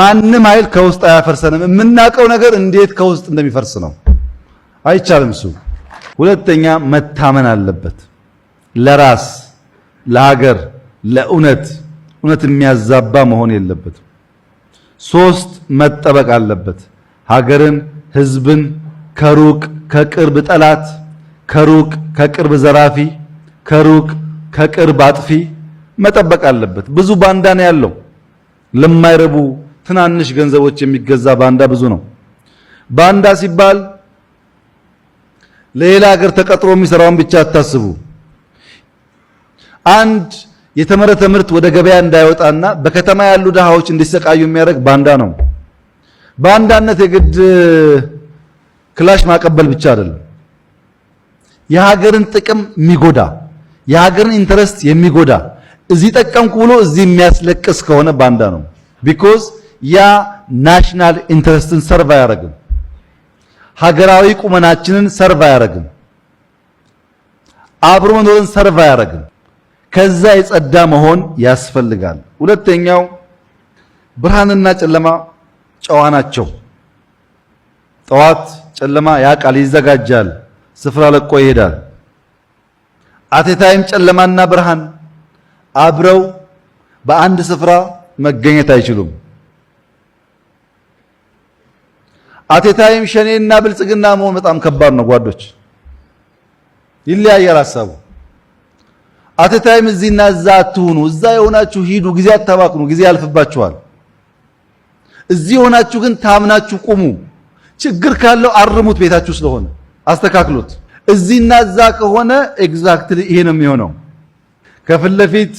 ማንም ኃይል ከውስጥ አያፈርሰንም። የምናውቀው ነገር እንዴት ከውስጥ እንደሚፈርስ ነው። አይቻልም እሱ። ሁለተኛ መታመን አለበት። ለራስ ለሀገር፣ ለእውነት እውነት የሚያዛባ መሆን የለበትም። ሶስት መጠበቅ አለበት። ሀገርን፣ ህዝብን ከሩቅ ከቅርብ ጠላት፣ ከሩቅ ከቅርብ ዘራፊ፣ ከሩቅ ከቅርብ አጥፊ መጠበቅ አለበት። ብዙ ባንዳ ነው ያለው። ለማይረቡ ትናንሽ ገንዘቦች የሚገዛ ባንዳ ብዙ ነው። ባንዳ ሲባል ለሌላ ሀገር ተቀጥሮ የሚሰራውን ብቻ አታስቡ። አንድ የተመረተ ምርት ወደ ገበያ እንዳይወጣና በከተማ ያሉ ድሃዎች እንዲሰቃዩ የሚያደርግ ባንዳ ነው። ባንዳነት የግድ ክላሽ ማቀበል ብቻ አይደለም። የሀገርን ጥቅም የሚጎዳ፣ የሀገርን interest የሚጎዳ፣ እዚህ ጠቀምኩ ብሎ እዚህ የሚያስለቅስ ከሆነ ባንዳ ነው። Because ያ national interest ን serve አያደርግም። ሀገራዊ ቁመናችንን serve አያደርግም። አብሮ መኖርን serve አያደርግም። ከዛ የጸዳ መሆን ያስፈልጋል። ሁለተኛው ብርሃንና ጨለማ ጨዋ ናቸው። ጠዋት ጨለማ ያውቃል፣ ይዘጋጃል፣ ስፍራ ለቆ ይሄዳል። At a time ጨለማና ብርሃን አብረው በአንድ ስፍራ መገኘት አይችሉም። At a time ሸኔና ብልጽግና መሆን በጣም ከባድ ነው ጓዶች፣ ይለያያል ሀሳቡ። At a time እዚህና እዛ አትሁኑ። እዛ የሆናችሁ ሂዱ፣ ጊዜ አታባክኑ፣ ጊዜ ያልፍባችኋል። እዚህ የሆናችሁ ግን ታምናችሁ ቁሙ። ችግር ካለው አርሙት፣ ቤታችሁ ስለሆነ አስተካክሉት። እዚህና እዛ ከሆነ exactly ይሄ ነው የሚሆነው። ከፊት ለፊት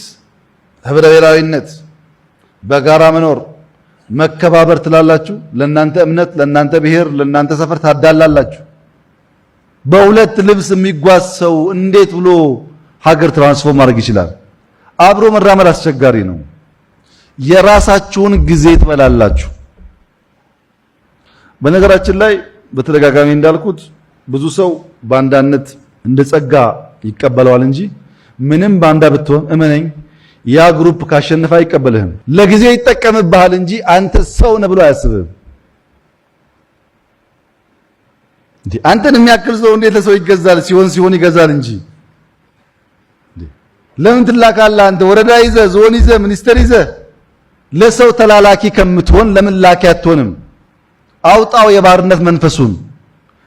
ህብረ ብሔራዊነት፣ በጋራ መኖር፣ መከባበር ትላላችሁ። ለእናንተ እምነት፣ ለእናንተ ብሔር፣ ለእናንተ ሰፈር ታዳላላችሁ። በሁለት ልብስ የሚጓዝ ሰው እንዴት ብሎ ሀገር transform ማድረግ ይችላል? አብሮ መራመድ አስቸጋሪ ነው። የራሳችሁን ጊዜ ትበላላችሁ። በነገራችን ላይ በተደጋጋሚ እንዳልኩት ብዙ ሰው ባንዳነት እንደ ጸጋ ይቀበለዋል እንጂ ምንም ባንዳ ብትሆን እመነኝ ያ group ካሸነፈ አይቀበልህም። ለጊዜው ይጠቀምብሃል እንጂ አንተ ሰው ነህ ብሎ አያስብህም። እንዴ አንተን የሚያክል ሰው እንዴት ለሰው ይገዛል? ሲሆን ሲሆን ይገዛል እንጂ ለምን ትላካለህ? አንተ ወረዳ ይዘህ ዞን ይዘህ ሚኒስተር ይዘህ ለሰው ተላላኪ ከምትሆን ለምን ላኪ አትሆንም? አውጣው የባርነት መንፈሱን፣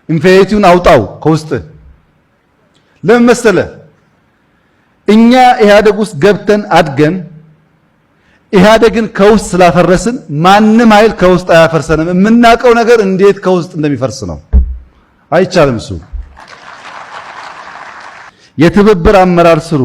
inferiority ውን አውጣው ከውስጥ። ለምን መሰለህ? እኛ ኢህአደግ ውስጥ ገብተን አድገን ኢህአደግን ከውስጥ ስላፈረስን ማንም ኃይል ከውስጥ አያፈርሰንም። የምናውቀው ነገር እንዴት ከውስጥ እንደሚፈርስ ነው። አይቻልም እሱ። የትብብር አመራር ስሩ።